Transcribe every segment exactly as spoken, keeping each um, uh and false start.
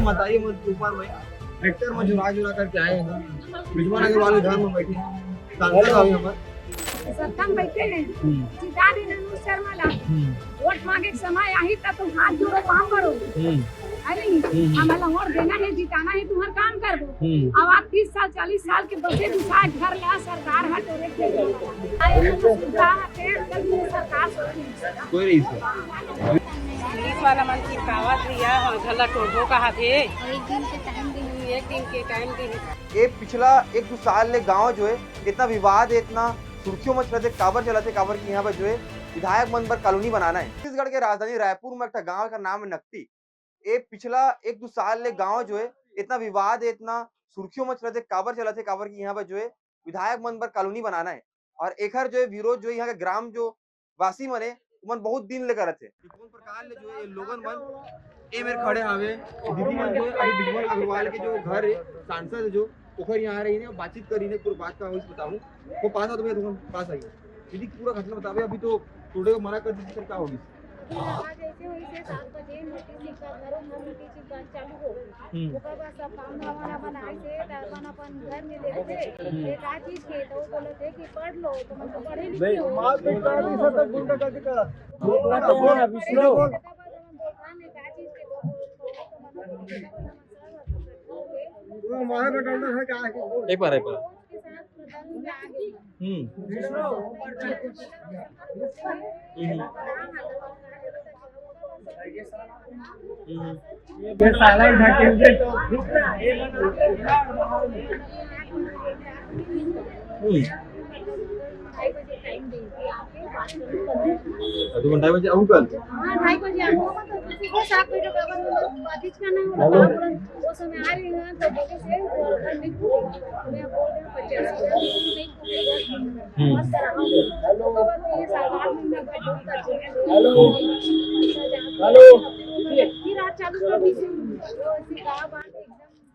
मतारी मन के ऊपर में ट्रैक्टर में झुरा झुरा करके आए हैं। बृजमोहन अग्रवाल के घर में बैठे हैं, सांसद अभी हमारे। सत्ता में बैठे हैं, हम्म। जिता दे अनुज शर्मा ला। हम्म। वोट मांगे के समय आही तब तुम हाथ जोड़ो, पाँव पड़ो। हम्म। है नहीं? हम्म। हमारा वोट देना है, जिताना है, तुम्हारा काम करबो। हम्म। अब आप तीस साल, चालीस साल के बसे बुसा घर ला सरकार हा टोरे के। आए तो सुविधा है, फिर कभी सरकार सोच नहीं सकता। कोई नहीं सर। पुलिस वाला मन चिपकावत हे या, हाँ, घला टोरबो कहात हे। एक दिन के टाइम दे। हम्म, एक दिन के टाइम दे। ये पिछला एक दो साल ले गांव जो है इतना विवाद है, इतना सुर्खियों में चलत हे, काबर चलत हे, काबर कि यहाँ पर जो है विधायक मन बर कॉलोनी बनाना है। छत्तीसगढ़ के राजधानी रायपुर में एक ठा गांव का नाम है नकटी। ये पिछला एक दो साल ले गांव जो है इतना विवाद है, इतना सुर्खियों में चलत हे, काबर चलत हे, काबर कि यहाँ पर जो है विधायक मन बर कॉलोनी बनाना है। और एखर जो है विरोध जो है यहाँ के ग्राम जो वासी मन हे, उमन बहुत दिन ले करत हे। कौन प्रकार ले जो है ये लोगन मन ए मेर खड़े हावे, दीदी मन जो है अभी बृजमोहन अग्रवाल के जो घर है, सांसद है जो, ओखर यहाँ आ रही ने, बातचीत करी ने, पूरा बात का होइस बताऊँ। वो पास आ तो भैया, तुम पास आइए। दीदी, पूरा घटना बतावे, अभी तो टोरे को मना कर दी, फिर क्या होगी? आज ऐसे होइस हे, सात बजे नोटिस निकाल, घरों में नोटिस निकाल चालू हो गई। हम्म। ओकर बाद सब काम धाम वाला बनाए से, त अपन अपन घर में ले थे। हम्म। ये का चीज के, तो वो बोले थे कि पढ़ लो, तो मतलब पढ़े लिखे हो। मार पीट कर ये सब तक गुंडागर्दी करा। बोलते हैं, विष्णु। तो बोलता है, का चीज के, तो बोलता है, तो मतलब पूरा मार में डाल दो, क्या है? एक बार, एक बार। उसके साथ प्रधान में आ गई। हम्म। हम्म। हम्म। ये साला ही ढकेल दे। हम्म। आधे घंटा बजे आऊँ कल। हाँ, ढाई बजे आऊँ। बस आप बेटा का बात करना है, वो समय आ रही है, तो बोले से, वो नहीं, मैं बोल रही हूँ, पचास हजार नहीं। हम्म। हेलो।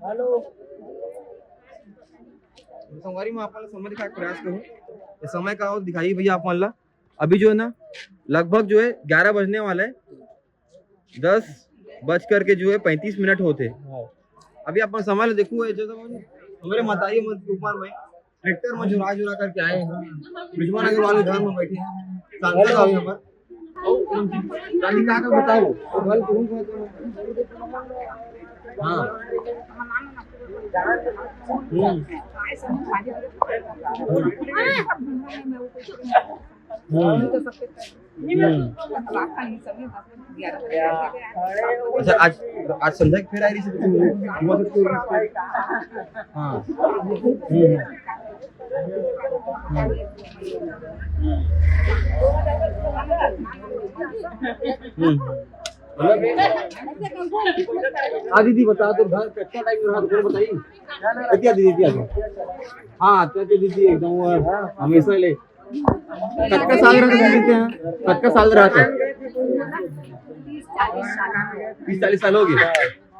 हेलो। संगवारी, मैं आप मन ला समय दिखाए के प्रयास करूँ। ये समय का और दिखाई भैया आप मन ला। अभी जो है ना, लगभग जो है ग्यारह बजने वाला है। दस बज करके जो है पैंतीस मिनट होते। हाँ। अभी आप समय ला देखो, ये जो हमारे मतारी मन के ऊपर में ट्रैक्टर में झुरा झुरा करके आए हैं, बृजमोहन अग्रवाल के घर में बैठे हैं, सांसद अभी हमारे। ओ, दादी का का बताओ, ओ, भल तुम को तो। हाँ। हम्म। हम्म। हम्म। अच्छा, आज, आज संध्या के फेर आई रही से, तुम, तुम, हाँ। हम्म। हम्म। हम्म। हाँ दीदी, बता, तो घर कच्चा टाइम रहा तो बताइए। क्या दीदी, क्या? हाँ, तो दीदी एकदम वो है, हमेशा ले। कतका साल रहा था, कतका साल रहा था? तीस चालीस साल हो गए।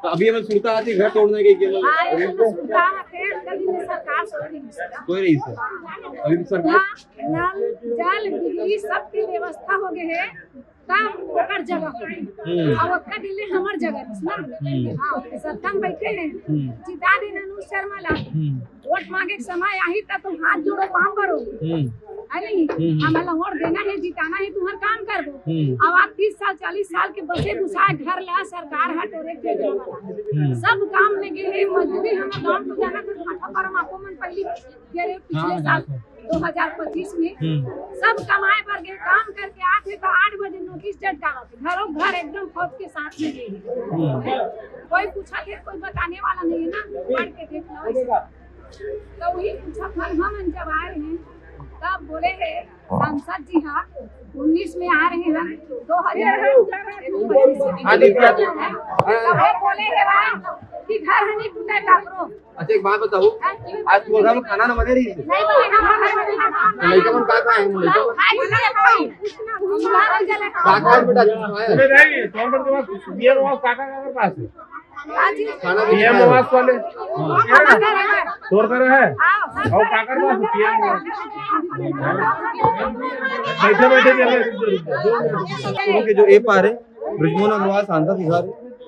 तो अभी हमन सुनता आथे घर तोड़ने के केवल। हाँ, ये तो सुविधा है, फिर कभी नहीं सरकार सोच नहीं सकता। कोई नहीं सर। अभी सरकार ना, नल, जल, बिजली, सबकी व्यवस्था हो गई है, तब ओकर जगह हो गई। हम्म। अब ओकर दिल्ली हमर जगह रहिस ना। हम्म। हाँ, सत्ता में बैठे हैं। हम्म। जिता देना अनुज शर्मा ला। हम्म। वोट मांगे के समय आही तब तुम हाथ जोड़ो, पाँव पड़ो। हम्म। है नहीं? हम्म, हम्म। हमारा वोट देना है, जिताना है, तुम्हारा काम करबो। हम्म। अब आप तीस साल, चालीस साल के बसे बुसाए घर ला सरकार हा टोरे के वाला। हम्म। सब काम लगे है, मजदूरी हम गांव को जाना तो माथा पर हम आपको मन पहली ये रे पिछले हाँ, साल हाँ। दो हज़ार पच्चीस में हम्म। सब कमाए बर गए, काम करके आथे तो आठ बजे नोटिस चटकावत हे। घरों घर एकदम खौफ के साथ में गए। हम्म। कोई पूछा थे, कोई बताने वाला नहीं है ना, पढ़ के देख लो। तो वही पूछा था, हम जब आए हैं तब बोले हैं सांसद जी, हाँ, उन्नीस में आ रहे हैं, दो हज़ार पच्चीस में। हाँ, दीदी, आप तो वो बोले हैं भाई कि घर हनी टूटे टापरो। अच्छा, एक बात बताओ, आज तुम्हारे घर में खाना ना बने रही से? नहीं बने, हम खाना नहीं खाना। तो लड़का मन का खाए हैं, लड़का मन? खाए नहीं खाए। हमारा जले का खाए। खाए बेटा, कुछ खाए? अरे नहीं, कौन बन के पास? ये लोग काका, काका पास है। हाँ जी। खाना भी पीएम खाए। आवास वाले। हाँ। तोर कर है। हाँ, सब और काका पास है, पीएम आवास। बैठे, बैठे चल रहे, रुक जाओ, रुक जाओ। के जो ए पार है, बृजमोहन अग्रवाल सांसद के घर,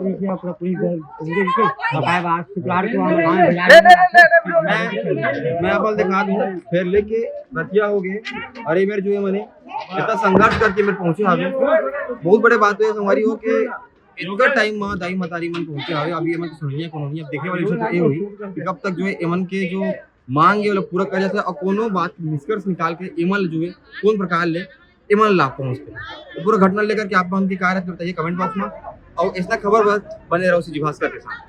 बात नहीं किया, पूरा पुलिस दल, ठीक है? और भाई, आज शुक्रवार को हम गाँव में बाजार में मैं, मैं आप दिखा दूँ, फिर लेके रतिया हो गए। अरे, मेरे जो ये मने इतना संघर्ष करके मेरे पहुंचे हावे, बहुत बड़े बात है हमारी हो कि इतना टाइम में दाई मतारी मन पहुंचे हावे। अभी एमन की सुननिया कोनो नहीं, अब देखे वाली विषय तो ये हुई कि कब तक जो है एमन के जो मांग है, वो लोग पूरा कर जाते हैं और कोनो बात निष्कर्ष निकाल के एमन जो है कौन प्रकार ले एमन लाभ पहुंचते हैं। तो पूरा घटना लेकर के आप मन की क्या राय है, बताइए कमेंट बॉक्स में। और ऐसा खबर बस बने रहो सीजी भास्कर के साथ।